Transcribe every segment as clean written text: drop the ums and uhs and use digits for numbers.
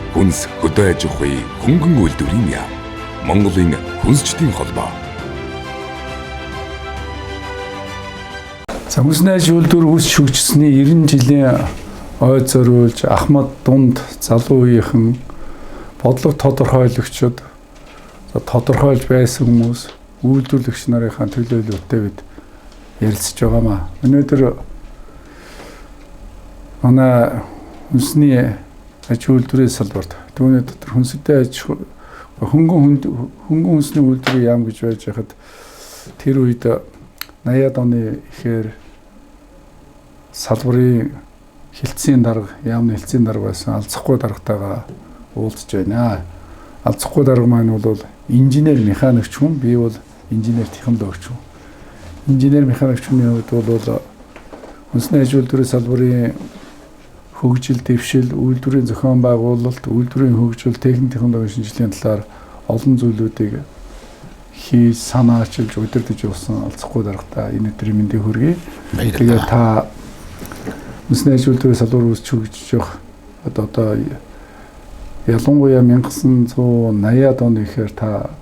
Хүнс хөдөө аж ахуйн хөнгөн үйлдвэрийн яам. Монголын хүнсчдийн холбоо. За хүнсний аж үйлдвэр үүсч хөгжсөний 90 жилийн ой зориулж Ахмад дунд залуу үеийнхэн бодлого тодорхойлогчид тодорхойлж байсан хүмүүс үйлдвэрлэгч нарынхаа төлөөлөлтөй бид ярилцж байгаамаа. Өнөөдөр манай хүнсний аж үйлдвэрийн салбарт түүний дотор хүнстэй аж хөнгөн хүнсний үйлдвэрийн яам гэж байж байхад тэр үед 80-ад оны ихээр салбарын хилцээний дарга, яамны хилцээний дарга байсан Алзахгүй даргатайгаа уулзж байна. Алзахгүй дарга маань бол инженер механикч хүн, би бол инженер технологич хүн. Инженер механикч хүний хувьд бол хүнсний аж үйлдвэрийн салбарын хөгжил, дэвшил, үйлдвэрийн зохион байгуулалт, үйлдвэрийн хөгжил, техник технологийн шинжилгээний талаар олон зүйлүүдийг хийж, санаачилж, удирдах явсан Алзахгүй даргатай энэ өдрийн мэндийг хүргэе. Тэгээ та хүнсний аж үйлдвэрийн салбар үүсч хөгжиж явах одоо ялангуяа 1980-ад оны ихээр та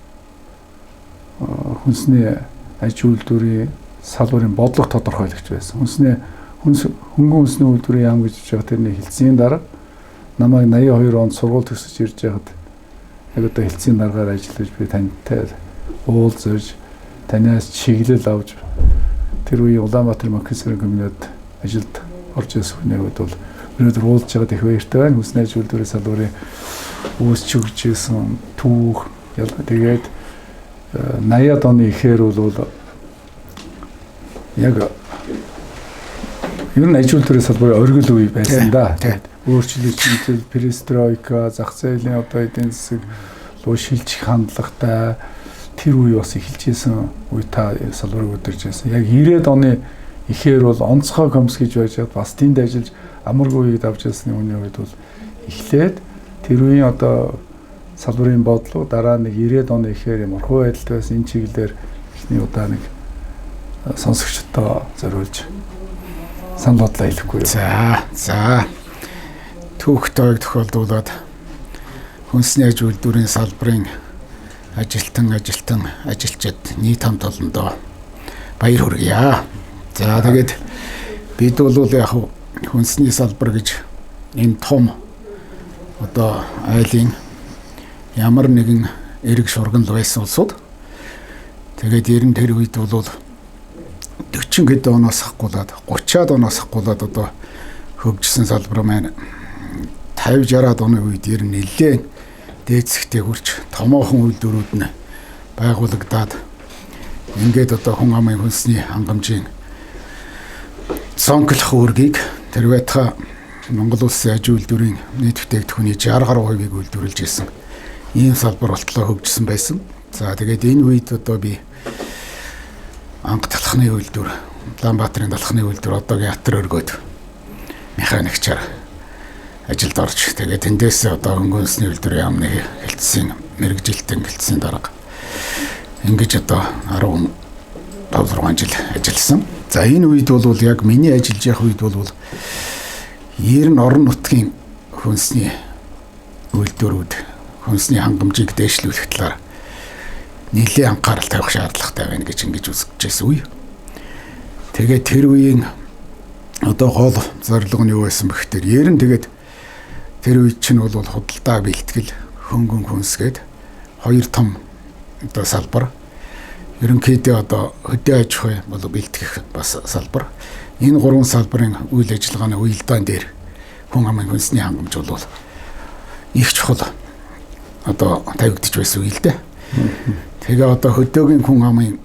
хүнсний аж үйлдвэрийн салбарын бодлого тодорхойлогч байсан. Хүнсний хөнгөн хүнсний үйлдвэрийн яам гэж байгаа тэрний хилцээний дарга намайг 82 онд сургууль төгсөж ирж байхад яг одоо хилцээний даргаар ажиллаж би тантай уулзаж танаас чиглэл авч тэр үеийн Улаанбаатар Максерын комбинат ажилд орж ирсэн хүний хувьд бол өнөөдөр уулзж байгаад их баяртай байна. Хүнсний аж үйлдвэрийн салбарын үүсч хөгжижсэн түүх тэгээд 80-ад оны ихээр бол яг ер нь аж үйлдвэрийн салбарын оргил үе байсан да. Өөрчлөлт, шинжил, перестройка, зах зээлийн одоо эдийн засаг руу шилжих хандлагатай тэр үе бас эхэлж исэн үе та салбарыг удирж байсан. Яг 90-ад оны ихээр бол онцгой комс гэж байж бас тэнд ажиллаж амаргүй үеийг давж ирсний үний үед бол эхлээд тэр үеийн одоо салбарын бодлого дараа нэг 90-ад оны ихээр юм урхуу байдалтай байсан энэ чиглэлээр эхний удаа нэг сонсогчдод зориулж санал бодлоо хэлэхгүй юу. За түүх тойг тохиолдуулаад хүнсний аж үйлдвэрийн салбарын ажилтан ажилчид нийт хамт олондоо баяр хүргье. За тэгээд бид бол яг хүнсний салбар гэж энэ том одоо айлын ямар нэгэн эрг шурган л байсан улсууд. Тэгээд ер нь тэр үед бол 40 хэд оноос хахгуулад 30-аад оноос хахгуулад одоо хөгжсөн салбар маань 50 60-аад оны үед ер нь нэлээд дээдсэгтэй хүрч томоохон үйлдвэрүүд нь байгуулагдаад ингээд одоо хүн амын хүнсний хангамжийн цонхлох үүргийг тэр байтугай Монгол улсын аж үйлдвэрийн нийт бүтээгдэхүүний 60 гаруй хувийг үйлдвэрлэж ирсэн ийм салбар болтлоо хөгжсөн байсан. За тэгээд энэ үед одоо би анх талхны үйлдвэр, Улаанбаатарын талхны үйлдвэр одоогийн Атар өргөөд механикчаар ажилд орж тэгээд тэндээс одоо хөнгөн хүнсний үйлдвэрийн яамны хэлтсийн мэргэжилтэн хэлтсийн дарга ингэж одоо 15 6 жил ажилласан. За энэ үед бол яг миний ажиллаж явах үед бол ер нь орон нутгийн хүнсний үйлдвэрүүд хүнсний хангамжийг дээшлүүлэх талаар нэлээд анхаарал тавих шаардлагатай байна гэж ингэж үзэж байсан үе. Тэгээд тэр үеийн одоо гол зорилго нь юу байсан бэ гэхээр ер нь тэгээд тэр үед чинь бол худалдаа бэлтгэл, хөнгөн хүнс гээд хоёр том одоо салбар. Ерөнхийдөө одоо хөдөө аж ахуй бол бэлтгэх бас салбар. Энэ гурван салбарын үйл ажиллагааны уялдаан дээр хүн амын хүнсний хангамж бол их чухал одоо тавигдчих байсан үе л дээ. Тэгээ одоо хөдөөгийн хүн амын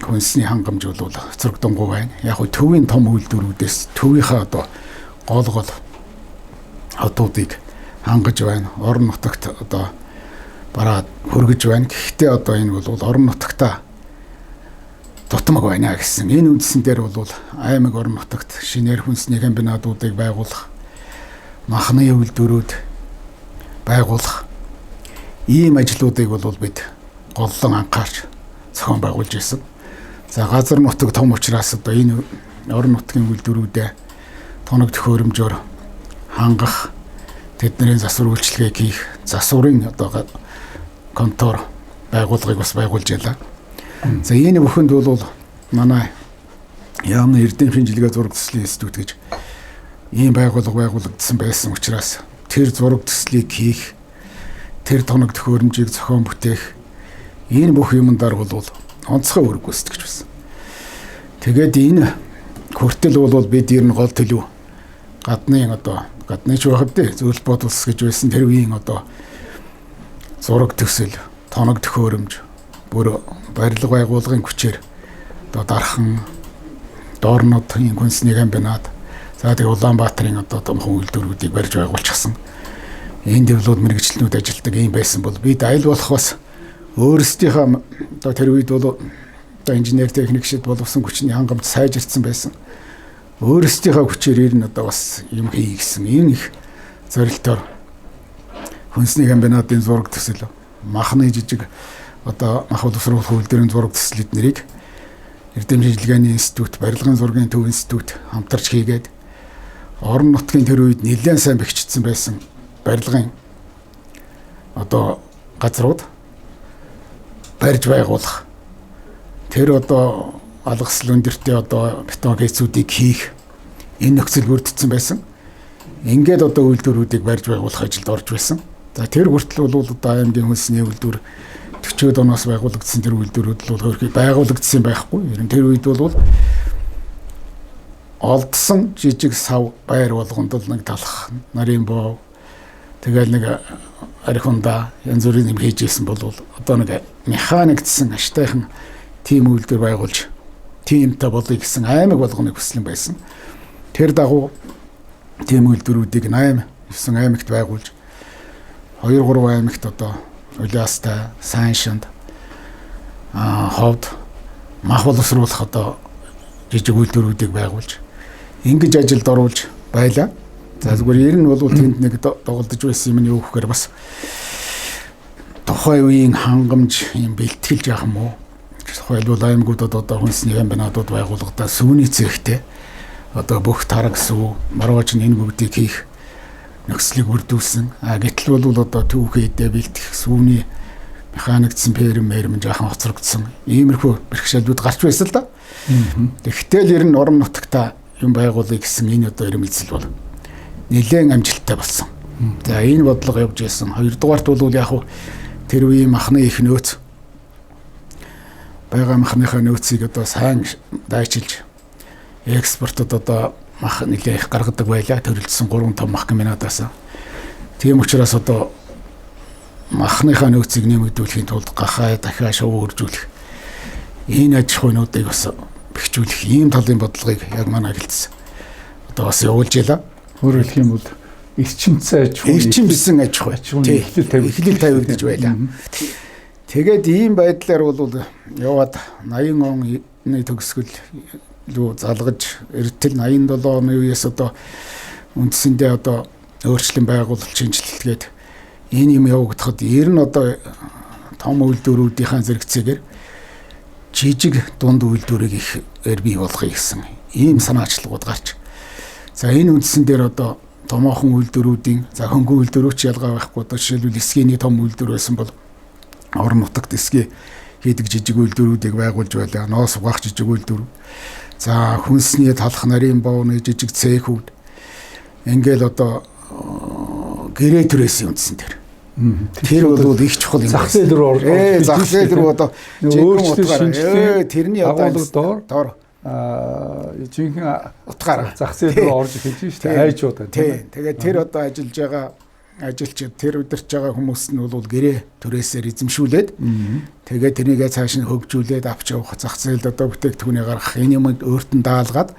хүнсний хангамж бол цэрэг дунгуй байна. Яг нь төвийн том үйлдвэрүүдээс төвийнхээ одоо гол гол хотуудыг хангаж байна. Орон нутагт одоо бараад хөргөж байна. Гэхдээ одоо энэ бол орон нутагта дутмаг байна гэсэн. Энэ үндсэн дээр бол аймаг орон нутагт шинээр хүнсний комбинатуудыг байгуулах, махны үйлдвэрүүд байгуулах ийм ажлуудыг бол бид голлон анхаарч зохион байгуулж ирсэн. За газар нутаг том учраас одоо энэ орон нутгийн үйлдвэрүүдээ тоног төхөөрөмжөөр хангах Тэдний засвар үйлчилгээг хийх засварын одоо контор байгууллагыг бас байгуулж ялаа. За энэ бүхэнд бол манай яамны Эрдэм шинжилгээ зураг төслийн институт гэж ийм байгууллага байгуулагдсан байсан учраас тэр зураг төслийг хийх, тэр тоног төхөөрөмжийг зохион бүтээх энэ бүх юмдаар бол онцгой үүрэг гүйцэтгэж байсан. Тэгээд энэ хүртэл бол бид ер нь гол төлөв гадны одоо гадны ч байх дээ зөвлөлт бод улс гэж байсан тэр үеийн одоо зураг төсөл, тоног төхөөрөмж, бүр барилга байгуулгын хүчээр одоо дархан доорнуудын хүнсний комбинат, за тэгээ Улаанбаатарын одоо томхон үйлдвэрүүдийг барьж байгуулчихсан. Энэ дэвлүүд мэрэгчлэнүүд ажилтдаг юм байсан бол бид аль болох бас өөрсдийнхөө одоо тэр үед бол одоо инженер техникчид боловсон хүчний хангамж сайжирсан байсан. Өөрсдийнхөө хүчээр ер нь одоо бас юм хий гэсэн энэ их зорилтоор хүнсний комбинатын зураг төсөл, махны жижиг одоо мах боловсруулах үйлдвэрийн зураг төсөл эднэрийг Эрдэм шинжилгээний институт, барилгын зургийн төв институт хамтарч хийгээд орон нутгийн тэр үед нэлээд сайн бэхжсэн байсан барилгын одоо газрууд барьж байгуулах, тэр одоо алгасл өндөртэй одоо бетон хийцүүдийг хийх энэ нөхцөл бүрдсэн байсан. Ингээд одоо үйлдвэрүүдийг барьж байгуулах ажилд орж байсан. За тэр хүртэл бол одоо аймгийн хүнсний үйлдвэр 40-од оноос байгуулагдсан тэр үйлдвэрүүд бол хөрхий байгуулагдсан байхгүй. Ер нь тэр үед бол олдсон жижиг сав байр болгонд л нэг талах нарын боо тэгэл нэг архиундаа янз бүрийн юм хийж исэн бол одоо нэг механикдсан аштайхан тийм үйлдвэр байгуулж тиймтэй болъё гэсэн аймаг болгоны хүсэл байсан. Тэр дагуу тийм үйлдвэрүүдийг 8 9 аймагт байгуулж 2 3 аймагт одоо Улиастай, Сайншинд, Ховд мах боловсруулах одоо жижиг үйлдвэрүүдийг байгуулж ингэж ажилд оруулж байлаа. За зүгээр ер нь бол тэнд нэг доголдож байсан юм нь юу гэхээр бас тухайн үеийн хангамж юм бэлтгэл яах юм уу? Тухайлбал аймагуудад одоо хүнсний комбинатууд байгуулагдаад сүүний цехтэй одоо бүх тараг сүү, маргааш нь энэ бүгдийг хийх нөхцөлийг бүрдүүлсэн. А гэтэл бол одоо түүхийдээ бэлтгэх сүүний механикдсан ферм мэрм жаахан хоцрогдсон. Иймэрхүү бэрхшээлүүд гарч байсан л да. Тэгтэл ер нь орон нутагта юм байгуулъя гэсэн энэ одоо эрмэлзэл бол нэлээд амжилттай болсон. За энэ бодлого явж байсан. Хоёрдугаарт бол яг тэр үеийн махны их нөөц байгаа махныхаа нөөцийг одоо сайн дайчилж экспортод одоо мах нэлээд их гаргадаг байлаа. Төрөлдсөн 3 том мах комбинатаас. Тийм учраас одоо махныхаа нөөцийг нэмэгдүүлэхийн тулд гахай дахиад шувуу үржүүлэх энэ аж ахуйнуудыг бас бэхжүүлэх ийм талын бодлогыг яг манай хэлсэн. Одоо бас явуулж ялаа. Өөрөөр хэлэх юм бол эрчимцэн аж ахуй, эрчимсэн аж ахуй эхлэл тавигдаж байлаа. Тэгээд ийм байдлаар бол яваад 80 оны төгсгөл рүү залгаж эртэл 87 оны үеэс одоо үндсэндээ одоо өөрчлөн байгуулалт шинжилэлтгээд энэ юм явагдахад ер нь одоо том үйлдвэрүүдийнхаа зэрэгцээгээр жижиг дунд үйлдвэрийг их бий болгоё гэсэн ийм санаачлагууд гарч. За энэ үндсэн дээр одоо томоохон үйлдвэрүүдийн за хөнгөн үйлдвэрүүч ялгаа байхгүй одоо жишээлбэл эсгийн том үйлдвэр байсан бол орон нутагт эсгээ хийдэг жижиг үйлдвэрүүдийг байгуулж байлаа. Ноос угаах жижиг үйлдвэр. За хүнсний талах нарийн бовны жижиг цехүүд. Ингээл одоо гэрээ түрээсийн үндсэн дээр. Тэр бол их чухал юм. Зах зээл рүү орж зах зээл рүү одоо өөрчлөлт тэрний одоо доор жинхэнэ утгаараа зах зээл рүү орж эхэлж шүү дээ. Айжууд. Тийм. Тэгээд тэр одоо ажиллаж байгаа ажилчид тэр удирч байгаа хүмүүс нь бол гэрээ түрээсээр эзэмшүүлээд тэгээд тэрийгээ цааш нь хөгжүүлээд авч явах зах зээлд одоо бүтээгдэхүүнийг гаргах энэ юм өөрт нь даалгаад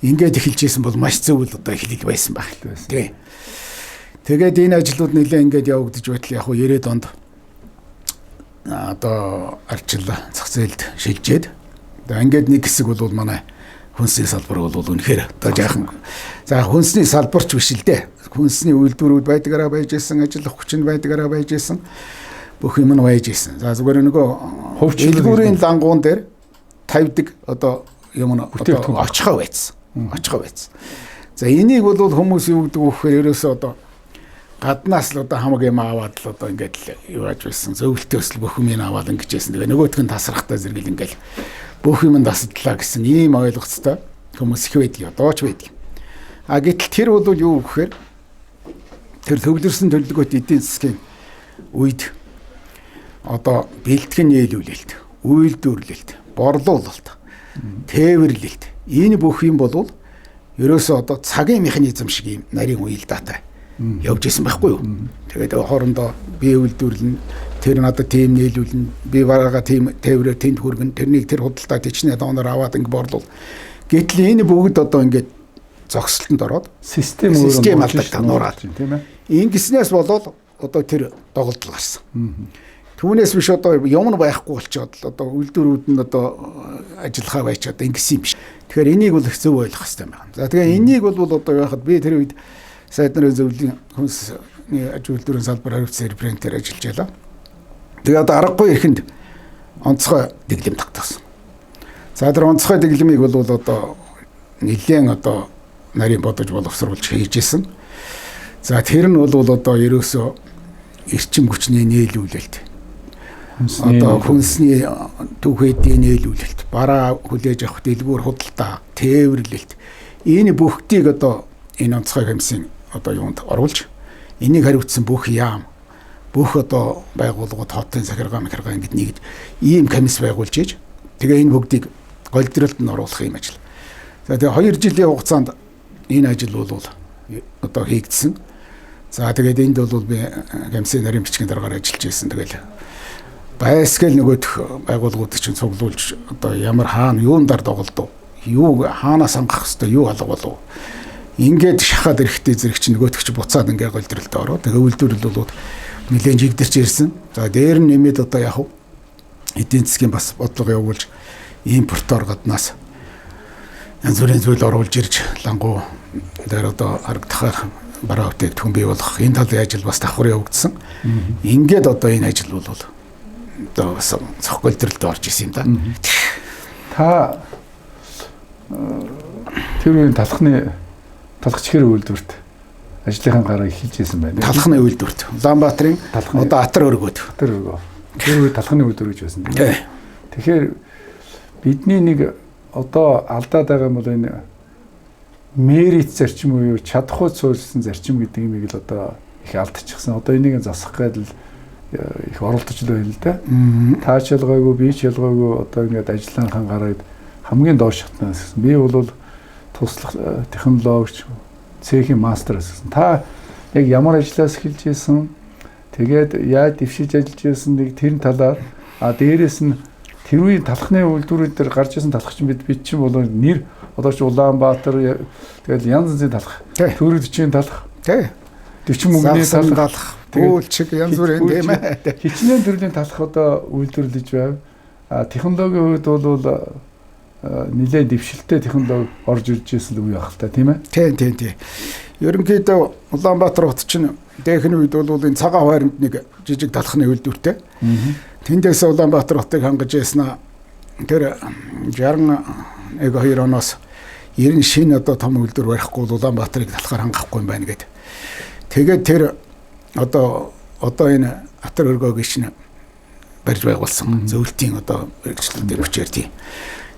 ингээд эхэлж исэн бол маш зөв л одоо эхлэл байсан байх. Тийм. Тэгээд энэ ажлууд нэлээ ингээд явагдаж байтал яг хуу 90-ад онд одоо арчил зах зээлд шилжээд одоо ингээд нэг хэсэг бол манай хүнсний салбар бол үнэхээр одоо жаахан за хүнсний салбарч биш л дээ. Хүнсний үйлдвэрүүд байдгаараа байж исэн, ажиллах хүч нь байдгаараа байж исэн, бүх юм нь байж исэн. За зүгээр нөгөө дэлгүүрийн лангуун дээр тавьдаг одоо юм нь одоо очихоо байцсан. Очихоо байцсан. За энийг бол хүмүүс юу гэдэг вэ гэхээр ерөөсөө одоо Гаднаас л одоо хамаг юм аваад л одоо ингээд л юу яаж байсан. Зөвлөлтөөс л бүх юм аваад ингэж байсан. Тэгээ нөгөөх нь тасрахтаа зэрэг л ингээд бүх юм тасдлаа гэсэн ийм ойлголцтой хүмүүс их байдаг. Одоо ч байдаг. А гэтэл тэр бол юу гэхээр тэр төвлөрсөн төлөвлөгөөт эдийн засгийн үед одоо бэлтгэн нийлүүлэлт, үйлдвэрлэлт, борлуулалт, тээвэрлэлт энэ бүх юм бол ерөөсөө одоо цагийн механизм шиг юм нарийн уялдаатай явж исэн байхгүй юу. Тэгээд хоорондоо би үйлдвэрлэнэ, тэр надад тийм нийлүүлнэ, би бараагаа тийм тээврээр тэнд хүргэн, тэрнийг тэр худалдаа тэчнээ донор аваад ингэ борлуул. Гэтэл энэ бүгд одоо ингээд зогсолтонд ороод систем өөрөө алдагдаа нуураад тийм ээ. Ингэснээс болоод одоо тэр доголдол гарсан. Түүнээс биш одоо юм байхгүй болчоод л одоо үйлдвэрүүд нь одоо ажиллахаа байчаад ингэсэн юм биш. Тэгэхээр энийг бол их зөв ойлгох хэрэгтэй байна. За тэгээ энийг бол одоо яхад би тэр үед сайд нарын зөвлөлийн хүнсний аж үйлдвэрийн салбар хариуцсан референтээр ажиллаж байлаа. Тэгээ одоо аргагүй эрхэнд онцгой дэглэм тогтоосон. За тэр онцгой дэглэмийг бол одоо нэлээд одоо нарийн бодож боловсруулж хийж исэн. За тэр нь бол одоо ерөөсөө эрчим хүчний нийлүүлэлт, одоо хүнсний түүхээдийн нийлүүлэлт, бараа хүлээж авах дэлгүүр худалдаа, тээвэрлэлт энэ бүхтийг одоо энэ онцгой комиссийн одоо юунд оруулж энийг хариуцсан бүх яам, бүх одоо байгууллагууд, хотын захиргаа махиргаа ингэж нэгж ийм комисс байгуулж иж тэгээ энэ бүгдийг голдролд нь оруулах юм ажил. За тэгээ 2 жилийн хугацаанд энэ ажил бол одоо хийгдсэн. За тэгээд энд бол би комиссийн нарийн бичгийн даргаар ажиллаж байсан. Тэгэл байсгээл нөгөөх байгууллагууд чинь цуглуулж одоо ямар хаана юун дар доголдов, юу хаанаас хангах хэвээр юу алга болов. Ингээд шахаад ирэхдээ зэрэг чинь нөгөөх чи буцаад ингээ голдролд ороо. Тэгээ үйлдвэрлэл бол нэлээд жигдэрч ирсэн. За дээр нь нэмээд одоо яг эдийн засгийн бас бодлого явуулж импортоор гаднаас янз бүрийн зүйл оруулж ирж лангуу дээр одоо харагдахаар бараа бүтээгдэхүүн бий болох энэ талын ажил бас давхар явагдсан. Ингээд одоо энэ ажил бол одоо бас цох голдролд орж исэн юм да. Та тэр үеийн талхны талхч хэр үйлдвэрт ажлынхаа гараа эхэлж исэн байна. Талхны үйлдвэрт. Улаанбаатарын одоо атар өргөөд. Атар өргөө. Тэр үе талхны үйлдвэр гэж байсан тийм. Тэгэхээр бидний нэг одоо алдаад байгаа юм бол энэ мерит зарчим буюу чадахгүй суурилсан зарчим гэдэг юмыг л одоо их алдчихсан. Одоо энийг засах гээд л их оролдож л байна л да. Та ч ялгаагүй, би ч ялгаагүй одоо ингээд ажлынхаа гараад хамгийн доош шатнаас гэсэн. Би бол туслах технологич, цехийн мастер гэсэн. Та яг ямар ажлаас эхэлж исэн, тэгээд яаж дэвшиж ажиллаж исэн нэг тэр талаар, а дээрээс нь тэр үеийн талхны үйлдвэрүүд дээр гарч исэн талхч бид чинь бол нэр одоо ч Улаанбаатар тэгэл янз янзын талх, Төрөдчийн талх, 40 мөнгөний талх, бөөлчиг янз бүрийн тийм ээ. Хичнээн төрлийн талх одоо үйлдвэрлэж байв. А технологийн хувьд бол нэлээд дэвшилтэй технологи орж ирж байсан л үе байх л та тийм ээ. Тийм тийм тийм. Ерөнхийдөө Улаанбаатар хот чинь дээхний үед бол энэ цагаан хайранд нэг жижиг талхны үйлдвэртэй. Тэндээс Улаанбаатар хотыг хангаж яснаа тэр 61 2 оноос 90 шинэ одоо том үйлдвэр барихгүй бол Улаанбаатарыг талхаар хангахгүй юм байна гэд. Тэгээд тэр одоо энэ атар өргөөг шинэ барьж байгуулсан. Зөвлөлтийн одоо мэргэжлүүдээр хүчээр тийм.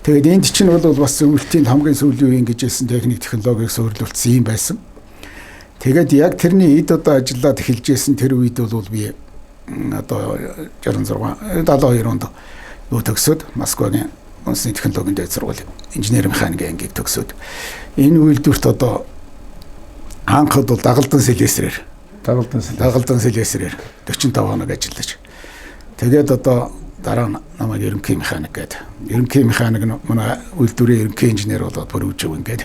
Тэгээд энд чинь бол бас зөвлөлтийн хамгийн сүүлийн үеийн гэж хэлсэн техник технологиг суйрлуулсан юм байсан. Тэгээд яг тэрний эд одоо ажиллаад эхэлж исэн тэр үед бол би одоо 66 72 онд юу төгсөөд Москвагийн үндэсний технологийн дээд сургууль инженер механикийн ангийг төгсөөд энэ үйлдвэрт одоо анх бол дагалдан сэлэсрээр 45 хоног ажиллаж. Тэгээд одоо дараа нь намайг ерөнхий механик гэдэг. Ерөнхий механик нь манай үйлдвэрийн ерөнхий инженер болоод бүр үжив ингээд.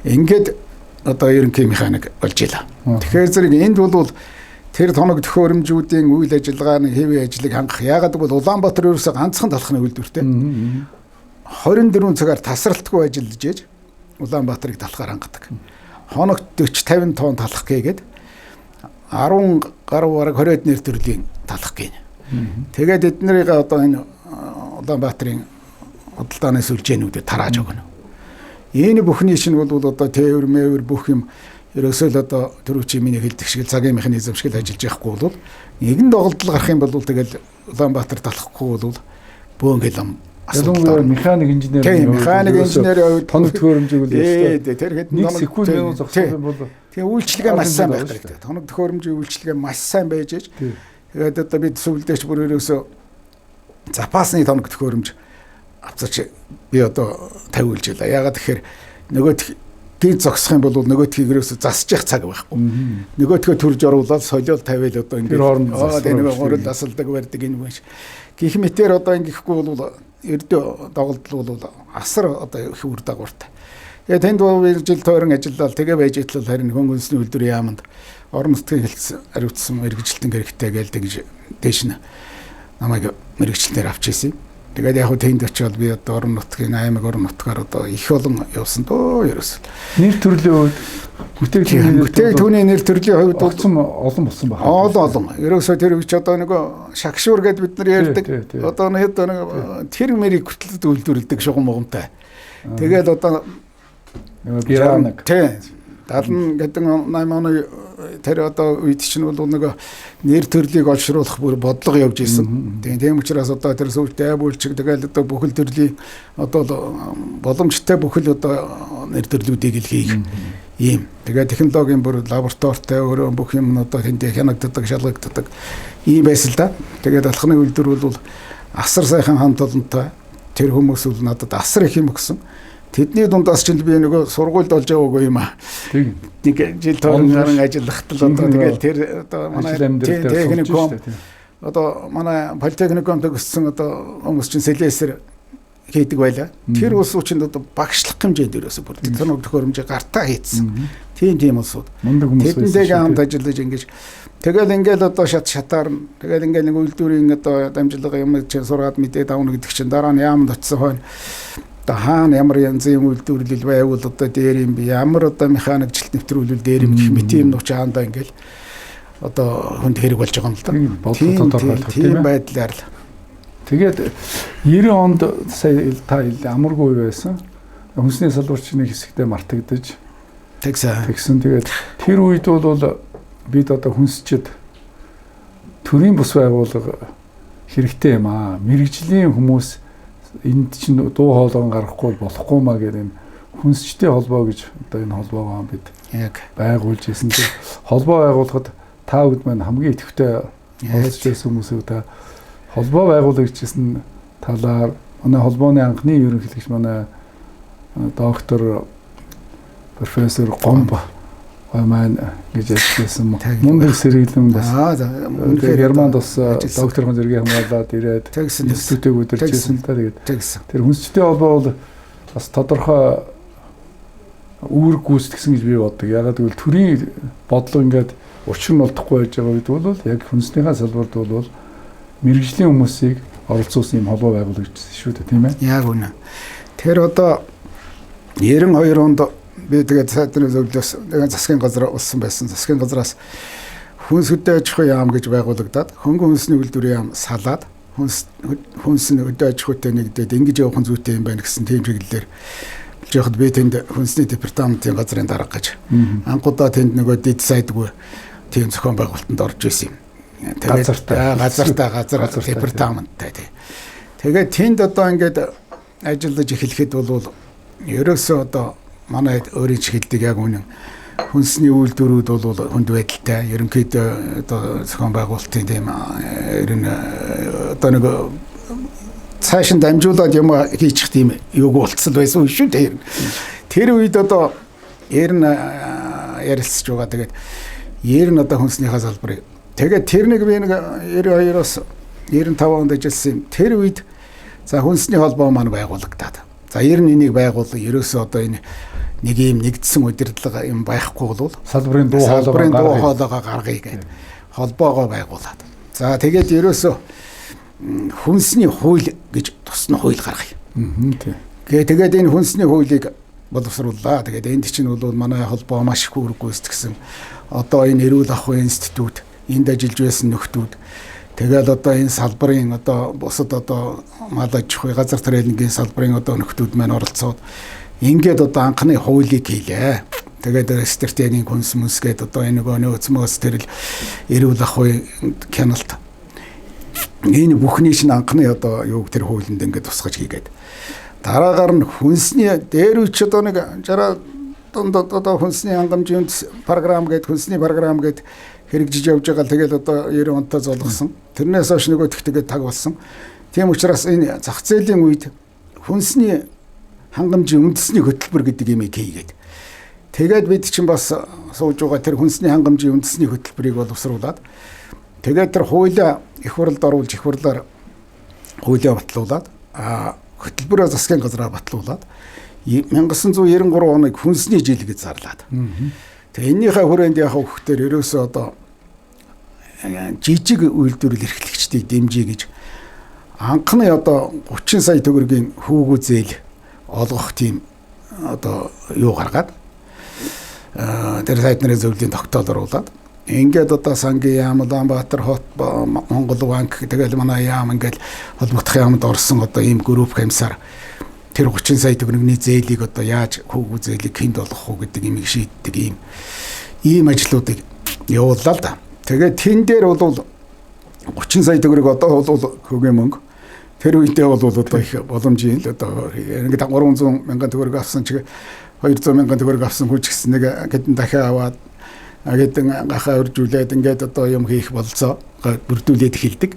Ингээд одоо ерөнхий механик болж илаа. Тэгэхээр зэрэг энд бол тэр тоног төхөөрөмжүүдийн үйл ажиллагааны хэвийн ажлыг хангах. Яагаад гэвэл Улаанбаатар ерөөсөө ганцхан талхны үйлдвэртэй. 24 цагаар тасралтгүй ажиллаж ээж Улаанбаатарыг талхаар хангадаг. Хоногт 40 50 тонн талах гээгээд 10 гаруй бараг 20 нэр төрлийн талах гин. Тэгээд эднэрийг одоо энэ Улаанбаатарын худалдааны сүлжээнүүдэд тарааж өгнө. Энэ бүхний чинь бол одоо тээвэр мэвэр бүх юм Ерөөсөө л одоо түрүүчийн миний хэлдэг шиг цагийн механизм шиг л ажиллаж явахгүй бол нэгэн доголдол гарах юм бол тэгэл Улаанбаатар талахгүй бол бөө ингээл асуудал. Механик инженер. Тийм, механик инженерийн хувьд тоног төхөөрөмжийг л ёстой. Тэр хэдэн нэг секунд минут зогсох юм бол тэгээ үйлчилгээ маш сайн байх хэрэгтэй. Тоног төхөөрөмжийн үйлчилгээ маш сайн байж ээж. Тэгээд одоо бид сүлдээч бүр ерөөсөө запасны тоног төхөөрөмж авцаач би одоо тавиулж байлаа. Яагаад тэгэхээр нөгөөх гинт зогсох юм бол нөгөөдхийг ерөөсөө засаж явах цаг байхгүй. Нөгөөдхөө төрж оруулаад солиол тавиал одоо ингээд тэр нөгөө гурил асалдаг барьдаг энэ юм шиг. Гэх мэтээр одоо ингэхгүй бол ердөө доголдол бол асар одоо их үр дагавартай. Тэгээ тэнд бол жил тойрон ажиллаад тэгээ байж итэл харин хөнгөн үндэсний үйлдвэрийн яаманд орон нутгийн хэлц хариуцсан мэргэжилтэн хэрэгтэй гээл тэгж дээш нь намайг мэргэжилтнээр авч ирсэн. Тэгээд яг хөө тэнд очиод би одоо орон нутгийн аймаг орон нутгаар одоо их олон явсан дөө ерөөсөө. Нэр төрлийн хувьд бүтээгдэхүүний нэр төрлийн хувьд огцом олон болсон байна. Олон. Ерөөсөө тэр үеч одоо нөгөө шагшуур гэд бид нар ярьдаг. Одоо нэг тэр мэрийг хүртэл үйлдвэрлэдэг шугам мугамтай. Тэгээд одоо нөгөө тий 70 гэдэг 8 оны тэр одоо үед чинь бол нөгөө нэр төрлийг олшруулах бүр бодлого явж исэн. Тийм учраас одоо тэр сүүлдээ бүлчиг тэгэл одоо бүхэл төрлийн одоо боломжтой бүхэл одоо нэр төрлүүдийг л хийх ийм. Тэгээд технологийн бүр лабораторитой өөрөө бүх юм одоо тэндээ хянагддаг, шалгагддаг ийм байсан л да. Тэгээд алханы үйлдвэр бол асар сайхан хамт олонтой тэр хүмүүс бол надад асар их юм өгсөн. Тэдний дундаас ч би нөгөө сургуульд олж яваагүй юм аа. Нэг жил тойрон гарan ажиллахад л одоо тэгэл тэр одоо манай техникум одоо манай политехникум төгссөн одоо хүмүүс чинь сэлээсэр хийдэг байлаа. Тэр улсууд чинь одоо багшлах хэмжээнд ерөөсө бүр тоног төхөөрөмжийг гартаа хийцсэн. Тийм улсууд. Тэдэнтэйгээ хамт ажиллаж ингэж тэгэл ингээл одоо шат шатаарна. Тэгэл ингээл нэг үйлдвэрийн одоо дамжлага юм чинь сургаад мэдээд авна гэдэг чинь дараа нь яамд очисон хойно одоо хаана ямар янзын үйлдвэрлэл байвал одоо дээр юм би ямар одоо механикчлалт нэвтрүүлвэл дээр юм гэх мэт юм нууч хаандаа ингээл одоо хүнд хэрэг болж байгаа юм л да. Бодлого тодорхойлох тийм байдлаар л. Тэгээд 90 онд сая та амаргүй байсан. Хүнсний салбарч нэг хэсэгтээ мартагдаж тэгсэн. Тэгээд тэр үед бол бид одоо хүнсчид төрийн бус байгууллага хэрэгтэй юм аа. Мэргэжлийн хүмүүс энд чинь дуу хоолойн гаргахгүй болохгүй маа гэдэг энэ хүнсчдийн холбоо гэж одоо энэ холбоогоо бид яг байгуулж ирсэн. Тэр холбоо байгуулахад та бүд маань хамгийн идэвхтэй оролцож байсан хүмүүсийг та холбоо байгуулъя гэжсэн талаар манай холбооны анхны ерөнхийлөгч манай доктор профессор Гомб маань гэж ажилласан. Мундаг сэргэлэн бас. Үнэхээр Германд бас докторхон зэргийг хамгаалаад ирээд институтыг удирдсан л та. Тэгээд тэр хүнсчдийн холбоо бол бас тодорхой үүрэг гүйцэтгсэн гэж би боддог. Ягаад гэвэл төрийн бодлого ингээд учир нь олдохгүй байж байгаа үед бол яг хүнснийхаа салбарт бол мэргэжлийн хүмүүсийг оролцуулсан юм холбоо байгуулагдсан шүү дээ, тийм ээ. Яг үнэ. Тэр одоо 92 онд би тэгээд сайдны зөвлөлөөс засгийн газар улсан байсан. Засгийн газраас хүнс хөдөө аж ахуйн яам гэж байгуулагдаад хөнгөн хүнсний үйлдвэрийн яам салаад хүнс нь хөдөө аж ахуйтай нэгдээд ингэж явах нь зүйтэй юм байна гэсэн тийм чиглэлээр явахад би тэнд хүнсний департаментын газрын дарга гэж анхудаа тэнд нөгөө дэд сайдгүй тийм зохион байгуулалтанд орж исэн юм. Тэгээд газар департаменттай тий. Тэгээд тэнд одоо ингээд ажиллаж эхлэхэд бол ерөөсөө одоо манай өөрийн ч хэлдэг яг үнэн хүнсний үйлдвэрүүд бол хүнд байдалтай ерөнхийдөө одоо зохион байгуулалтын тийм ер нь одоо нэг цааш нь дамжуулаад юм хийчих тийм юуг болцол байсан шүү дээ. Тэр үед одоо ер нь ярилцж байгаа. Тэгээд ер нь одоо хүнснийхаа салбарыг тэгээд тэр нэг би нэг 92-оос 95 онд ажилласан юм. Тэр үед за хүнсний холбоо маань байгуулагдаад. За ер нь энийг байгуулах ерөөсөө одоо энэ нэг ийм нэгдсэн удирдлага юм байхгүй бол салбарын дуу хоолойгоо гаргая гэдэг холбоогоо байгуулад. За тэгээд ерөөсөө хүнсний хууль гэж тусна хууль гаргая. Тэгээд энэ хүнсний хуулийг боловсрууллаа. Тэгээд энд чинь бол манай холбоо маш их үүрэг гүйцэтгсэн. Одоо энэ эрүүл ахуйн институт энд ажиллаж байсан нөхдүүд тэгэл одоо энэ салбарын одоо бусад одоо мал аж ахуй газар тренингийн салбарын одоо нөхдүүд маань оролцоод ингээд одоо анхны хуулийг хийлээ. Тэгээд стратегийн хүнс мүнс гээд одоо энэ нөгөө нөөц мөөс тэрл эрүүл ахуй хяналт энэ бүхний чинь анхны одоо юуг тэр хуулинд ингээд тусгаж хийгээд дараагаар нь хүнсний дээр үуч одоо нэг 60 донд одоо хүнсний хангамжийн програм гээд хүнсний програм гээд хэрэгжиж явж байгаа. Тэгэл одоо 90 онтой золгосон. Тэрнээс хойш нөгөө тэгтэйгээ таг болсон. Тийм учраас энэ зах зээлийн үед хүнсний хангамжийн үндэсний хөтөлбөр гэдэг юмыг хийгээд тэгээд бид чинь бас сууж байгаа тэр хүнсний хангамжийн үндэсний хөтөлбөрийг боловсруулад тэгээд тэр хуулиа их хурлд оруулж их хурлаар хуулиа батлуулаад хөтөлбөрөө засгийн газраар батлуулаад 1993 оныг хүнсний жил гэж зарлаад. Тэгээ эннийхээ хүрээнд яхаа хөхтөр ерөөсөө одоо жижиг үйлдвэрлэл эрхлэгчдийг дэмжиж гэж анхны одоо 30 сая төгрөгийн хүүгүү зээл олгох тийм одоо юу гаргаад тэр сайд нарын зөвлөлийн тогтоол оруулаад ингээд одоо сангийн яам, Улаанбаатар хот, Монгол банк тэгэл манай яам ингээд холбогдох яамд орсон одоо ийм групп хамсаар тэр 30 сая төгрөгийн зээлийг одоо яаж хүүгүү зээлийг хэнд олгох уу гэдэг юмыг шийддэг ийм ажлуудыг явууллаа л да. Тэгээд тэн дээр бол 30 сая төгрөг одоо бол хөгийн мөнгө. Тэр үедээ бол одоо их боломжийн л одоо ингээд 300 мянган төгрөг авсан чиг 200 мянган төгрөг авсан хүч гэсэн нэг хэдэн дахиад аваад хэдэн гахаа өржүүлээд ингээд одоо юм хийх болцоо бүрдүүлээд эхэлдэг.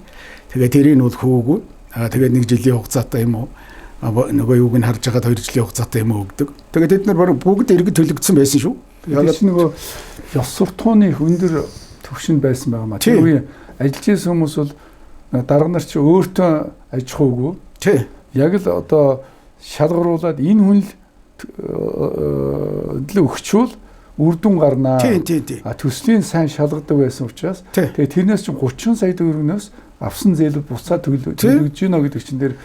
Тэгээд тэрийг нь бол хөөгүй. Тэгээд нэг жилийн хугацаатай юм уу нөгөө юуг нь харж байгаад 2 жилийн хугацаатай юм уу өгдөг. Тэгээд тэд нар бүгд иргэд төлөгдсөн байсан шүү. Яг нөгөө ёс суртахууны өндөр түвшинд байсан байгаа маа. Тэр үеийн ажиллаж исэн хүмүүс бол дарга нар чи өөртөө аж ахуйгүй. Тий. Яг л одоо шалгаруулад энэ хүн л өгчүүл үр дүн гарнаа. Тий, тий, тий. А төслийн сайн шалгадаг байсан учраас тэгээ тэрнээс чинь 30 сая төгрөгнөөс авсан зээлүүд буцаад төлөгдөж гинэ гэдэг чинь тэр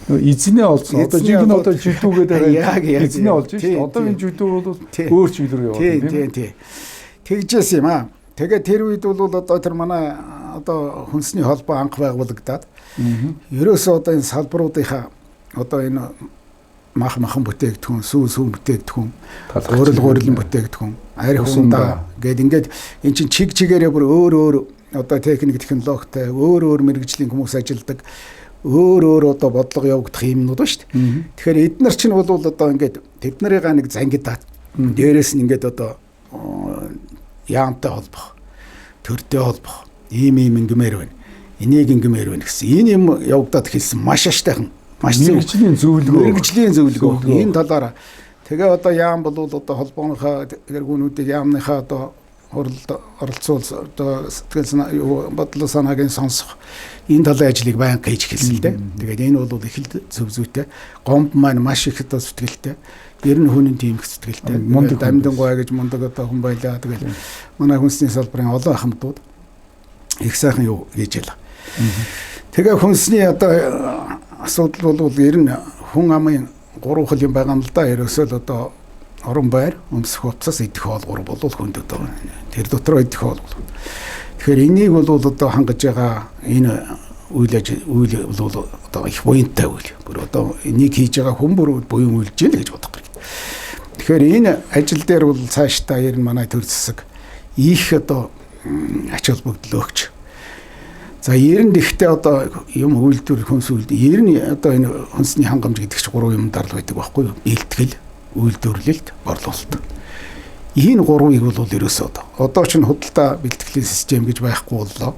эзнээ олцсон. Одоо жинхэнэ одоо жүдүүгээд яг эзнээ олж шээ. Одоо энэ жүдүү бол өөр чиглэл рүү яваад тийм. Тий, тий. Тэгжээс юм аа. Тэгээд тэр үед бол одоо тэр манай одоо хүнсний холбоо анх байгуулагдаад ерөөсөө одоо энэ салбаруудынхаа одоо энэ мах махан бүтээгдэхүүн, сүү сүү бүтээгдэхүүн, гурил гурилан бүтээгдэхүүн, арх хундаа гээд ингээд эн чинь чиг чигээрээ бүр өөр өөр одоо техник технологитой өөр өөр мэрэгжлийн хүмүүс ажилладаг өөр өөр одоо бодлого явагдах юмнууд ба шүү дээ. Тэгэхээр эднэр чинь бол одоо ингээд тэд нарыгаа нэг зангидаад дээрээс нь ингээд одоо яамтай холбох, төртэй холбох ийм ийм ингэмээр байна. Энийг ингэмээр байна гэсэн. Энэ юм явагдаад хэлсэн маш аштайхан маш мэрэгжлийн зөвлөгөө. Мэрэгжлийн зөвлөгөө. Энэ талаараа тэгээ одоо яам бол одоо холбооныхаа тэргүүнүүдийг яамныхаа одоо хурлд оролцуул одоо сэтгэл санаа бодлоо санааг нь сонсох энэ талын ажлыг байнга хийж эхэлсэн л дээ. Тэгээд энэ бол их л зөв зүйтэй. Гомб маань маш их одоо сэтгэлтэй. Ер нь хүн тийм их сэтгэлтэй. Мундаг Дамдангуй гэж мундаг одоо хүн байлаа. Тэгээд манай хүнсний салбарын олон ахмадууд их сайхан юу хийж ялаа. Тэгээ хүнсний одоо асуудал бол ер нь хүн амын гурван хөл юм байгаа юм л да. Ерөөсөө л одоо орон байр, өмсөх хувцас, идэх хоол гурав бол хүнд одоо тэр дотроо идэх хоол бол. Тэгэхээр энийг бол одоо хангаж байгаа энэ үйл ажил үйл бол одоо их буянтай үйл. Бүр одоо энийг хийж байгаа хүн бүр буян үйлж гин гэж бодох хэрэгтэй. Тэгэхээр энэ ажил дээр бол цаашдаа ер нь манай төр засаг их одоо ач холбогдол өгч. За ер нь гэхдээ одоо юм үйлдвэр хүнс үйлдвэр ер нь одоо энэ хүнсний хангамж гэдэг чинь гурван юм дарл байдаг байхгүй юу? Бэлтгэл, үйлдвэрлэлт, борлуулалт. Энэ гурвыг бол ерөөсөө одоо ч худалдаа бэлтгэлийн систем гэж байхгүй боллоо.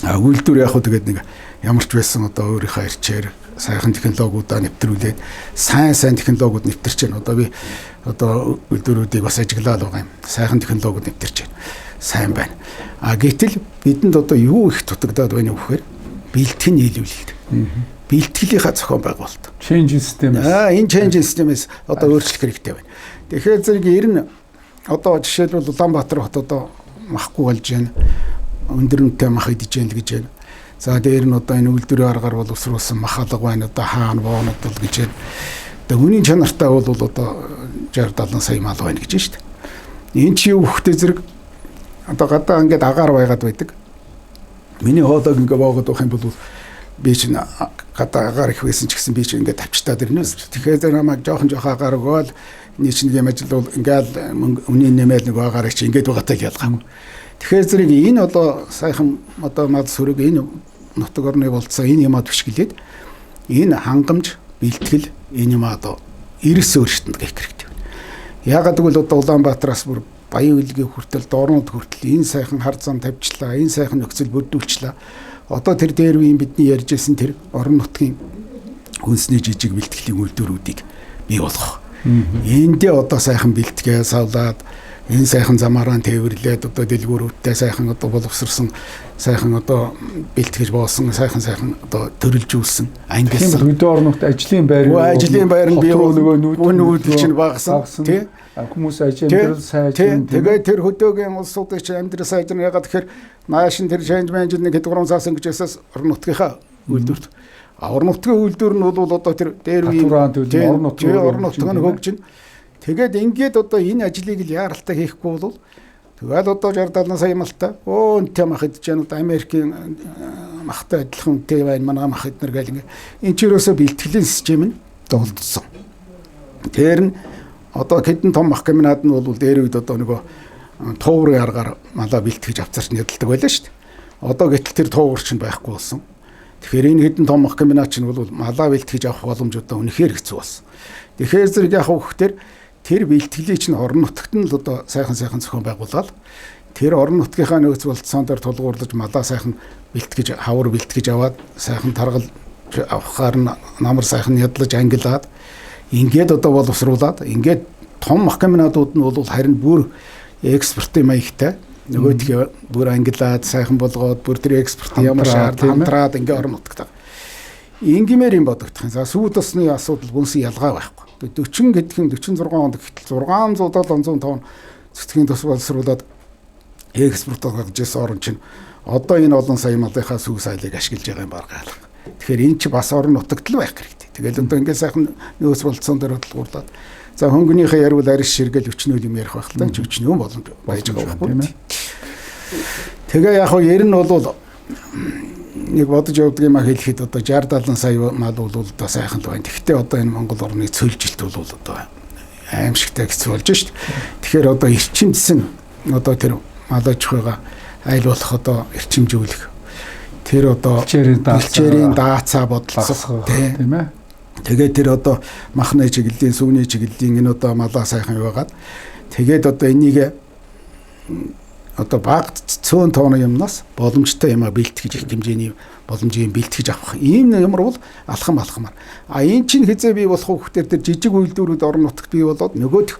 А үйлдвэр яг хөө тэгээд нэг ямар ч байсан одоо өөрийнхөө эрчээр сайхан технологиудаа нэвтрүүлээд сайн сайн технологиуд нэвтэрч байна. Одоо би одоо үйлдвэрүүдийг бас ажиглаад байгаа юм. Сайхан технологиуд нэвтэрч байна. Сайн байна. А гэтэл бидэнд одоо юу их дутагдаад байна вэ гэхээр бэлтгэн нийлүүлэлт. Бэлтгэлийнхаа зохион байгуулалт. Change system. Энэ change system-ээс одоо өөрчлөх хэрэгтэй байна. Тэгэхээр зэрэг ер нь одоо жишээлбэл Улаанбаатар хот одоо махгүй болж байна. Өндөр үнэтэй мах идэж байна л гэж байна. За дээр нь одоо энэ үйлдвэрийн аргаар боловсруулсан мах алга байна. Одоо хаана боонод бол гэж байна. Одоо үнийн чанартай бол одоо 60 70 сая мал байна гэж байна шүү дээ. Энэ чи юу хөхтэй зэрэг одоо гадаа ингээд агаар байгаад байдаг. Миний хоолойг ингээ боогод байх юм бол Би чинь гадаа агаар их байсан ч гэсэн би чинь ингээд тавчтаад ирнэ. Тэгэхээр намайг жоохон агаар өгөөл энэ чинь юм ажил бол ингээл үнийн нэмэл нэг агаар чи ингээд байгаатай л ялгаагүй. Тэгэхээр зэрэг энэ одоо сайхан одоо мал сүрэг энэ нутаг орны болцоо энэ юмаа түшгэлээд энэ хангамж бэлтгэл энэ юмаа одоо эрс өөрчлөлт гэх хэрэгтэй. Яагаад гэвэл одоо Улаанбаатараас бүр Баян үлгийн хүртэл Доорнууд хүртэл энэ сайхан хар зам тавьчлаа, энэ сайхан нөхцөл бүрдүүлчлээ. Одоо тэр дээр үеийн бидний ярьж байсан тэр орон нутгийн хүнсний жижиг бэлтгэлийн үйлдвэрүүдийг бий болгох. Эндээ одоо сайхан бэлтгээ савлаад энэ сайхан замаараа тээвэрлээд одоо дэлгүүрүүдтэй сайхан одоо боловсрсон сайхан одоо бэлтгэж боосон сайхан одоо төрөлжүүлсэн ангилсан. Тийм хөдөө орон нутгад ажлын байр ажлын байр нь бий нөгөө нүүдэл чинь багасан тий. Хүмүүс ажил амьдрал сайжирна. Тэгээд тэр хөдөөгийн улсуудын чинь амьдрал сайжирна. Ягаад тэгэхээр нааш нь тэр шанж манж нэг хэд 3 саас ингэж ясаас орон нутгийнхаа үйлдвэрт. А орон нутгийн үйлдвэр нь бол одоо тэр дээр үеийн орон нутг нь хөгжинэ. Тэгээд ингээд одоо энэ ажлыг л яаралтай хийхгүй бол тэгэл одоо 60 70 сая малтай өө үнэтэй мах идэж яана одоо Америкийн махтай адилхан үнэтэй байна манай мах эднэр гэл ингээд энэ ч ерөөсөө бэлтгэлийн систем нь дуулдсан. Тэр нь одоо хэдэн том мах комбинат нь бол дээр үед одоо нөгөө тууврын аргаар малаа бэлтгэж авцарч нядалдаг байлаа шүү дээ. Одоо гэтэл тэр туувар чинь байхгүй болсон. Тэгэхээр энэ хэдэн том мах комбинат чинь бол малаа бэлтгэж авах боломж одоо үнэхээр хэцүү болсон. Тэгэхээр зэрэг яг хөвгтөр тэр бэлтгэлийг чинь орон нутагт нь л одоо сайхан зохион байгуулаад тэр орон нутгийнхаа нөөц болцоон дээр тулгуурлаж малаа сайхан бэлтгэж хавар бэлтгэж аваад сайхан таргал авахаар нь намар сайхан ядлаж ангилаад ингээд одоо боловсруулад ингээд том мах комбинатууд нь бол харин бүр экспортын маягтай нөгөөдхөө бүр ангилаад сайхан болгоод бүр тэр экспорт ямар шаардлага хамтраад ингээд орон нутагт. Ингимээр юм бодогдох юм. За сүйд усны асуудал бүнсэн ялгаа байхгүй. 40 гэдг нь 46 онд гэтэл 600 700 тонн цэцгийн тус боловсруулад экспорт гаргаж ирсэн орн чинь одоо энэ олон сая малынхаа сүү сайлыг ашиглаж байгаа юм баргаалга. Тэгэхээр энэ чи бас орон нутагт л байх хэрэгтэй. Тэгэл одоо ингээд сайхан нөөц болцоон дээр тулгуурлаад за хөнгөнийхөө ярил арис ширгэл өчнөөл юм ярих байх л та өчнөө боломж байж байгаа байхгүй тийм. Тэгээ яг хоо ер нь бол нэг бодож явдаг юм а хэлэхэд одоо 60 70 сая мал бол одоо сайхан л байна. Тэгэхдээ одоо энэ Монгол орны цөлжилт бол одоо аимшигтай хэцүү болж шít. Тэгэхээр одоо эрчимдсэн одоо тэр мал аж ахуйгаа аль болох одоо эрчимжүүлэх тэр одоо бэлчээрийн даацаа бодлого тийм ээ. Тэгээд тэр одоо махны чиглэлийн, сүүний чиглэлийн энэ одоо малаа сайхан яваагаад тэгээд одоо энийг одоо баг цөөн тооны юмнаас боломжтой юмаа бэлтгэж их хэмжээний боломжийг бэлтгэж авах. Ийм ямар бол алхам алхамаар. А энэ чинь хизээ бий болох хүүхдээр тэр жижиг үйлдвэрүүд орон нутагт бий болоод нөгөөх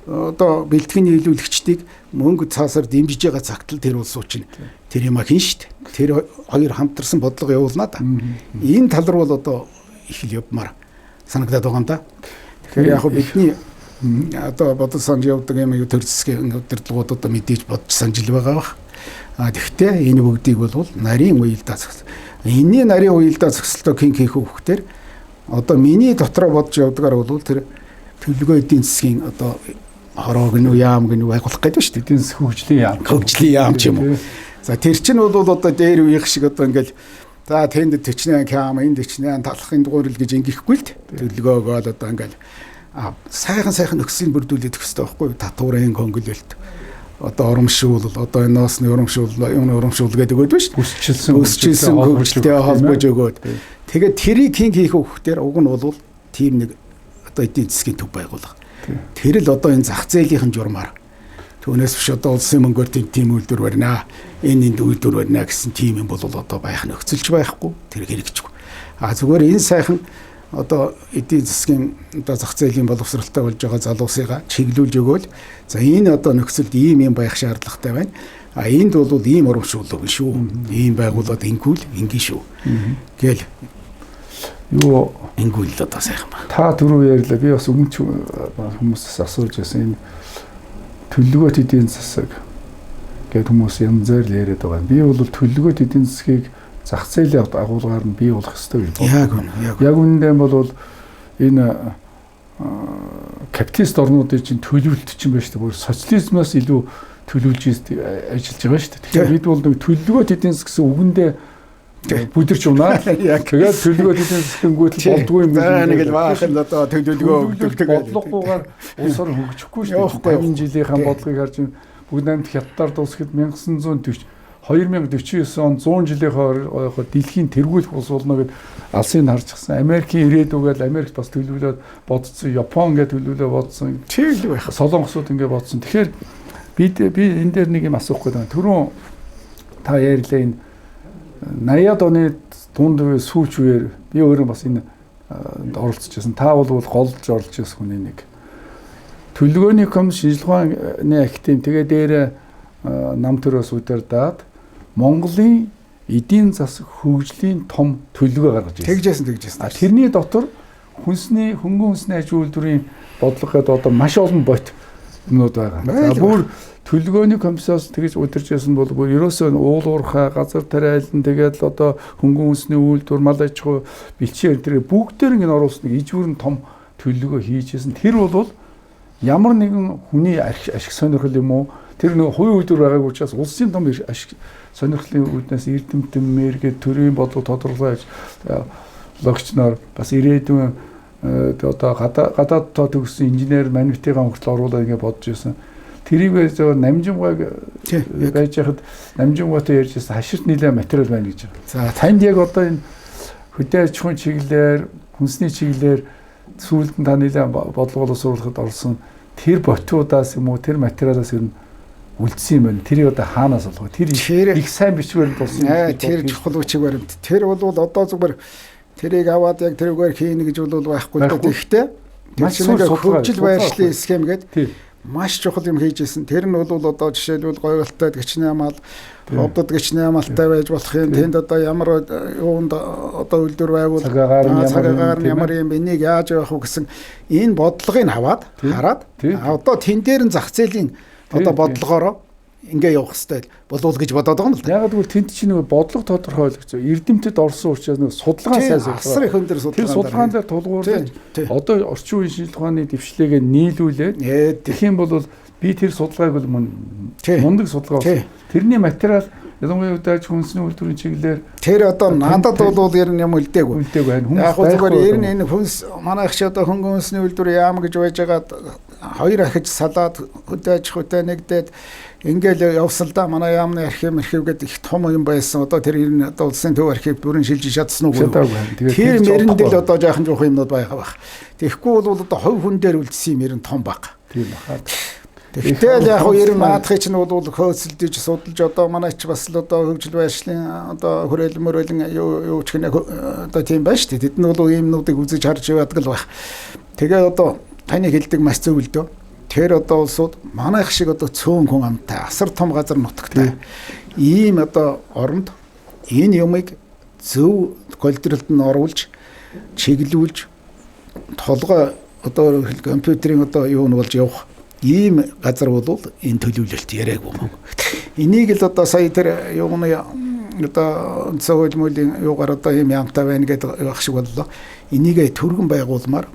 одоо бэлтгэний нийлүүлэгчдийг мөнгө цаасаар дэмжиж байгаа цагт л тэр улсуу чинь тэр юмаа хийн штт. Тэр хоёр хамтарсан бодлого явуулнаа да. Энэ тал руу бол одоо их л явмаар санагдаад байгаа юм да. Тэгэхээр яг бидний одоо бодол санаж явдаг юм юу төр засгийн удирдлагууд одоо мэдээж бодож санаж л байгаа бах. А тэгвэл энэ бүгдийг бол нарийн уялдаа зохицол. Энэний нарийн уялдаа зохицолтоо хэн хийх вэ гэхээр одоо миний дотроо бодож явдгаар бол тэр төлөвлөгөө эдийн засгийн одоо хороо гэнүү яам гэнүү байгуулах гэдэг шүү дээ. Эдийн засгийн хөгжлийн яам. Хөгжлийн яам ч юм уу. За тэр чинь бол одоо дээр үеих шиг одоо ингээл за тэнд 48 км, энд 48 талахын дугуйрал гэж ингэхгүй л төлөвлөгөөгөө л одоо ингээл сайхан нөхцөлийг бүрдүүлээд өгөх хэрэгтэй байхгүй юу? Татварын хөнгөлөлт одоо урамшуул, одоо энэ ноосны урамшуул, юуны урамшуул гэдэг өгөөд байна шүү дээ. Өсчилсэн хөгжилтэй холбож өгөөд. Тэгээд тэрийг хэн хийх вэ гэхээр уг нь бол тийм нэг одоо эдийн засгийн төв байгууллага. Тэр л одоо энэ зах зээлийнхэн журмаар түүнээс биш одоо улсын мөнгөөр тийм үйлдвэр барина, энэ энд үйлдвэр барина гэсэн тийм юм бол одоо байх нөхцөлч байхгүй, тэр хэрэгжихгүй. А зүгээр энэ сайхан одоо эдийн засгийн одоо зах зээлийн боловсралтай болж байгаа залуусыгаа чиглүүлж өгөөл за энэ одоо нөхцөлд ийм юм байх шаардлагатай байна. А энд бол ийм урамшуулга шүү. Ийм байгууллаад ингүүл ингэн шүү. Гээл юу ингүүл л одоо сайхан байна. Та түрүү ярьлаа. Би бас өмнө хүмүүсээс асууж байсан энэ төлөвлөгөөт эдийн засаг гэд хүмүүс янзаар л яриад байгаа. Би бол төлөвлөгөөт эдийн засгийг зах зээлийн агуулгаар нь бий болох ёстой гэж боддог. Яг үнэ. Яг үнэндээ бол энэ капиталист орнуудын чинь төлөвлөлт чинь байна шүү дээ. Бүр социализмаас илүү төлөвлөж ажиллаж байгаа шүү дээ. Тэгэхээр бид бол нэг төлөвлөгөөт эдийн засаг гэсэн үгэндээ Бүдэрч унаа. Тэгээд төлөвлөгөө тэдний засгингүүт болдгүй юм гэж. За нэг л баахан одоо төлөвлөгөө өгдөг. Бодлогогүйгээр улс орон хөгжихгүй шүү дээ. 50 жилийнхаа бодлогыг харж бүгд наймд хятадаар дуусахад 1940 2049 он 100 жилийнхаа дэлхийн тэргүүлэх улс болно гэд алсын харчихсан. Америкийн ирээдүгээл Америкт бас төлөвлөөд бодсон, Япон ингээд төлөвлөө бодсон. Чиглэл байх. Солонгосууд ингээд бодсон. Тэгэхээр би энэ дээр нэг юм асуух гээд байна. Түрүүн та ярьлаа энэ 80-ад оны дунд үе сүүлч үеэр би өөрөө бас энэ оролцож байсан. Та бол голж оролцож байсан хүний нэг. Төлөвлөгөөний комисс шинжилгээ ухааны академи тэгээ дээр нам төрөөс удирдаад Монголын эдийн засаг хөгжлийн том төлөвлөгөө гаргаж ирсэн. Тэгжсэн. Тэрний дотор хүнсний хөнгөн хүнсний аж үйлдвэрийн бодлого гэдэг одоо маш олон бот юмнууд байгаа. За бүр төлөвлөгөөний комиссоос тэгж удирж байсан бол бүр ерөөсөө уул уурхай, газар тариалан тэгээд л одоо хөнгөн хүнсний үйлдвэр, мал аж ахуй, бэлчээр тэр бүгдээр ингэ оруулсан нэг ижүүрэн том төлөвлөгөө хийжсэн. Тэр бол ямар нэгэн хүний ашиг сонирхол юм уу? Тэр нэг хувийн үйлдвэр байгаагүй учраас улсын том ашиг сонирхлын үүднээс эрдэмтэн мэргэд төрийн бодлого тодорхой логчноор бас ирээдүйн одоо гадаад тоо төгссөн инженер манифтийн хүртэл оруулаад ингэ бодож байсан. Тэрийг зөв Намжимгайг байж хахад Намжимгайтай ярьж байсан хаширт нэлээ материал байна гэж байгаа. За танд яг одоо энэ хөдөө аж ахуйн чиглэлээр, хүнсний чиглэлээр сүүлд нь та нэлээ бодлого боловсруулахад орсон тэр ботуудаас юм уу тэр материалаас ер нь үлдсэн юм байна. Тэрийг одоо хаанаас олох вэ? Тэр их сайн бичвэр нь болсон. Тэр чухал үчиг баримт. Тэр бол одоо зүгээр тэрийг аваад яг тэрүүгээр хийнэ гэж бол байхгүй л дээ. Тэгэхдээ тэр чинь нэг хөгжил байршлын схем гэдэг маш чухал юм хийж исэн. Тэр нь бол одоо жишээлбэл говьлтай гिचний амаал, ховдод гिचний амаалтай байж болох юм. Тэнд одоо ямар юунд одоо үйлдвэр байвал цагаагаар нь ямар юм энийг яаж явах вэ гэсэн энэ бодлогыг аваад хараад одоо тэн дээр нь зах зээлийн одоо бодлогоороо ингээ явах хэрэгтэй болов гэж бодоод байгаа юм л да. Яг гэвэл тэнд чинь нөгөө бодлого тодорхойлогч эрдэмтэд орсон учраас нөгөө судалгаа сайн судалгаа. Асар их өндөр судалгаа. Тэр судалгаан дээр тулгуурлаж одоо орчин үеийн шинжилгээ ухааны дэвшлээгээ нийлүүлээд тэгэх юм бол би тэр судалгааг бол мундаг судалгаа болсон. Тэрний материал ялангуяа үдаж хүнсний үйлдвэрийн чиглэлээр тэр одоо надад бол ер нь юм үлдээгүй. Үлдээгүй байна. Хүмүүс яг зүгээр ер нь энэ хүнс манай их чи одоо хөнгөн хүнсний үйлдвэр яам гэж байж байгаа хоёр ахиж салаад хөдөө аж ахуйтай нэгдээд ингээл явсан л да. Манай яамны архив гэдэг их том юм байсан. Одоо тэр ер нь одоо улсын төв архив бүрэн шилжиж чадсан уу? Тэр мэрэнд л одоо жаахан жоох юмнууд байгаа байх. Тэгэхгүй бол одоо хувь хүн дээр үлдсэн юм ер нь том баг. Тийм баха. Тэгтэл яг хөө ер нь наадахыг чинь бол хөөцөлдөж судалж одоо манай ч бас л одоо хөгжил байршлын одоо хүрээлэн мөрөөлөн юу ч гэнэ одоо тийм байна шүү дээ. Тэд нь бол иймнүүдийг үзэж харж яваадаг л байх. Тэгээ одоо таны хэлдэг маш зөв л дөө. Тэр одоо улсууд манайх шиг одоо цөөн хүн амтай асар том газар нутагтай ийм одоо оронд энэ юмыг зөв голдролд нь оруулж чиглүүлж толгой одоо компьютерийн одоо юу нь болж явах ийм газар бол энэ төлөвлөлт яриаггүй юм. Энийг л одоо сая тэр юуны одоо үндсэн хууль муулийн юугаар одоо ийм ямтай байна гэдэг байх шиг боллоо. Энийгээ түргэн байгуулмаар,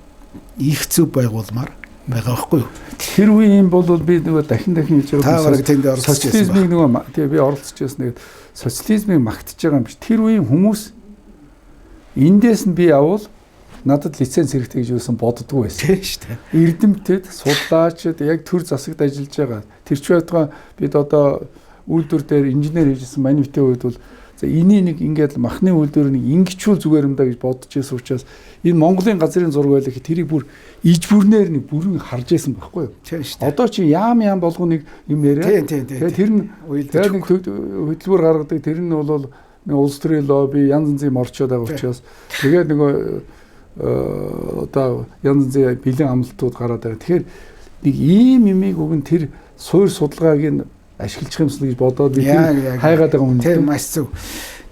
их зөв байгуулмаар байгаа байхгүй юу? Тэр үеийн бол би нөгөө дахин хийж байгаа. Та бараг тэнд оролцож байсан. Социализмыг нөгөө тий би оролцож байсан. Тэгээд социализмыг магтаж байгаа юм биш. Тэр үеийн хүмүүс эндээс нь би авал надад лиценз хэрэгтэй гэж юусан боддгоо байсан. Тийм шүү дээ. Эрдэмтэд, судлаачид яг төр засагт ажиллаж байгаа. Тэр ч байтугай бид одоо үйлдвэр дээр инженер хийжсэн манифтын үед бол за энийг нэг ингээд махны үйлдвэр нэг ингэчүүл зүгээр юм да гэж бодож байсан учраас энэ Монголын газрын зураг байлаа гэх тэрийг бүр иж бүрнээр нэг бүрэн харж байсан байхгүй юу? Тийм шүү дээ. Одоо чи яам яам болгоно нэг юм яриа. Тийм. Тэгээд тэр нь нэг хөтөлбөр гаргадаг. Тэр нь бол нэг улс төрийн лобби янз янзын морчоод байгаа учраас тэгээд нөгөө одоо янз янзын бэлэн амлалтууд гараад байгаа. Тэгэхээр нэг ийм юмыг уг нь тэр суур судалгааг нь ашиглах юмсан гэж бодоод би хайгаад байгаа юм. Тийм маш зөв.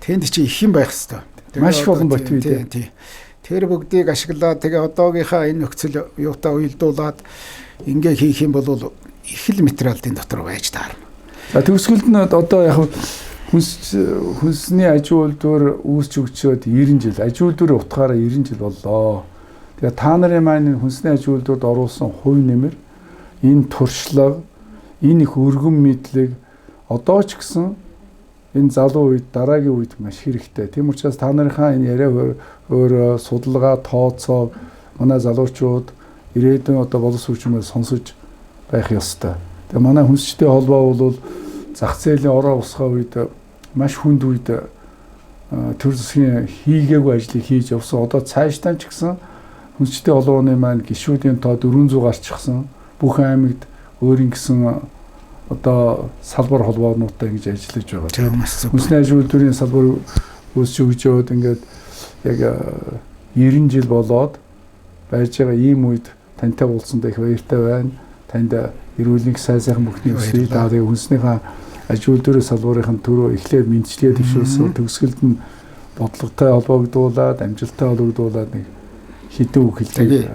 Тэнд чи их юм байх хэвээр. Маш их олон бот бий. Тийм. Тэр бүгдийг ашиглаад тэгээ одоогийнхаа энэ нөхцөл юутай уялдуулаад ингээ хийх юм бол их л материалын дотор байж таарна. За төгсгөлд нь одоо яг хүнсний аж үйлдвэр үүсч өгчөөд 90 жил, аж үйлдвэрийн утгаараа 90 жил боллоо. Тэгээ та нарын маань хүнсний аж үйлдвэрт оруулсан хувь нэмэр, энэ туршлага, энэ их өргөн мэдлэг одоо ч гэсэн Энэ залуу үед, дараагийн үед маш хэрэгтэй. Тийм учраас та нарынхаа энэ яриа өөр судалгаа, тооцоо манай залуучууд ирээдүйн одоо боловс хөгжмөөр сонсож байх ёстой. Тэгээ манай хүнсчдийн холбоо бол зах зээлийн ороо усгаа үед маш хүнд үед төр засгийн хийгээгүй ажлыг хийж явсан. Одоо цаашдаа ч гэсэн хүнсчдийн холбооны маань гишүүдийн тоо 400 гарчихсан. Бүх аймагт өөрийн гэсэн одоо салбар холбоонуудтай ингэж ажиллаж байгаа. Хүнсний аж үйлдвэрийн салбар үүсч өгчөөд ингээд яг 90 жил болоод байж байгаа ийм үед тантай уулзсандаа их баяртай байна. Танд эрүүл сайн сайхан бүхний хүсье. Та тэгээ хүнснийхээ аж үйлдвэрийн салбарын төрөө эхлээд мэдчилгээ дэвшүүлсэн, төгсгөлд нь бодлоготой холбогдуулаад, амжилттай холбогдуулаад нэг хэдэн үг хэлдэг.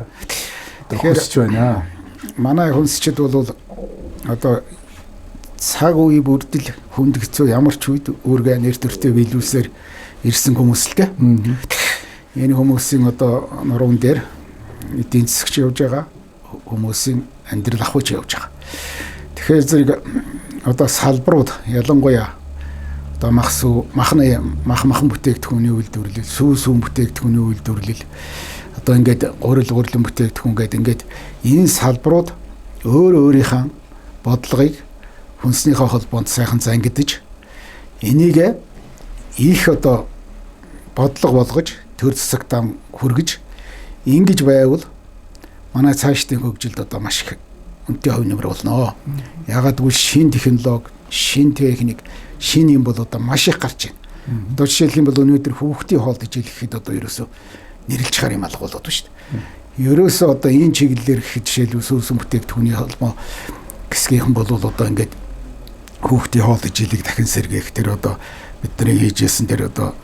Тэгэхээр хүсэж байна. Манай хүнсчид бол одоо цаг үе бүрдэл хүнд хэцүү ямар ч үед өөргөө нэр төртөө биелүүлсээр ирсэн хүмүүс л дээ. Энэ хүмүүсийн одоо нуруунд дээр эдийн засагч явж байгаа, хүмүүсийн амьдрал ахуйч явж байгаа. Тэгэхээр зэрэг одоо салбарууд ялангуяа одоо мах сүү, махны мах махан бүтээгдэхүүний үйлдвэрлэл, сүү сүүн бүтээгдэхүүний үйлдвэрлэл, одоо ингээд гурил гурлан бүтээгдэхүүн гэдэг ингээд энэ салбарууд өөр өөрийнхөө бодлогыг хүнснийхээ холбоонд сайхан зангидаж энийг их одоо бодлого болгож төр засагтаа хүргэж ингэж байвал манай цаашдын хөгжилд одоо маш их үнэтэй хувь нэмэр болно. Ягаад гэвэл шинэ технологи, шинэ техник, шинэ юм бол одоо маш их гарч байна. Одоо жишээлх юм бол өнөөдөр хүүхдийн хоол гэж хэлэхэд одоо ерөөсөө нэрлж хаар юм алга болоод байна шүү дээ. Ерөөсөө одоо энэ чиглэлээр гэхэд жишээлбэл сүүсэн бүтээгдэхүүний холбоо хэсгийнхэн бол одоо ингээд хүүхдийн хоол хичээлийг дахин сэргээх тэр одоо бидний хийжсэн тэр одоо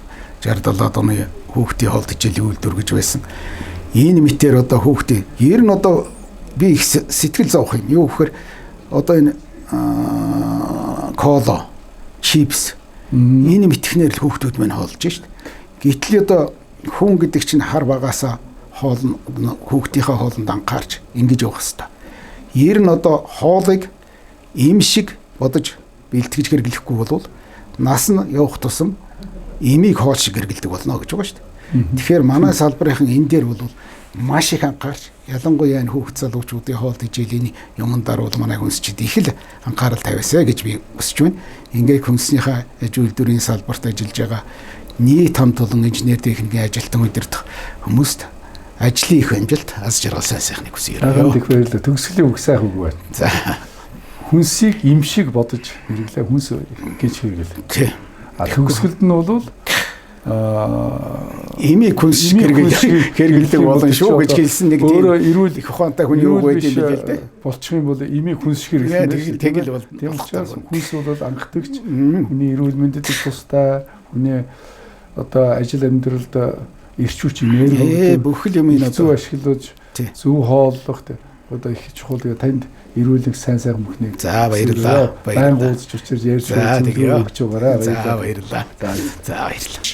60 70 оны хүүхдийн хоол хичээлийн үйлдвэр гэж байсан. Энэ мэтэр одоо хүүхдийн ер нь одоо би их сэтгэл зовх юм. Юу гэхээр одоо энэ кола, чипс энэ мэтгэнээр л хүүхдүүд мань хоолж шít. Гэтэл одоо хүн гэдэг чинь хар багаасаа хоол хүүхдийнхээ хоолнд анхаарч ингэж явах хэвээр. Ер нь одоо хоолыг им шиг бодож бэлтгэж хэрэглэхгүй болвол нас нь явах тусам эмийг хоол шиг хэрэглэдэг болно гэж байгаа шүү дээ. Тэгэхээр манай салбарынхан энэ дээр бол маш их анхаарч ялангуяа энэ хүүхд залуучуудын хоол хичээлийн юмн даруул манай хүнсчид их л анхаарал тавиасай гэж би хүсэж байна. Ингээд хүнснийхээ аж үйлдвэрийн салбарт ажиллаж байгаа нийт хамт олон инженер техникийн ажилтан удирдах хүмүүст ажлын их амжилт, аз жаргал сайн сайхныг хүсье. Их баярлалаа. Төгсгөлийн үг сайхан үг байна. За. Хүнсийг им шиг бодож хэрэглээ, хүнс гэж хэрэглээ. Тий. А төгсгөлд нь бол эмийг хүнс шиг хэрэглэдэг болно шүү гэж хэлсэн нэг тийм өөрөө эрүүл их ухаантай хүний үг байд юм билээ л дээ. Болчих юм бол эмийг хүнс шиг хэрэглэх. Тэгэл бол. Тийм учраас хүнс бол анхдагч, хүний эрүүл мэндэд тустай, хүний одоо ажил амьдралд эрч хүч нэр бүх л юм зөв ашиглаж зөв хооллох одоо их чухал. Тэгээ танд эрүүл их сайн сайхан бүхнийг за баярлалаа. Баян уулзч учир ярьж өгч байгаарай. За баярлалаа. За баярлалаа.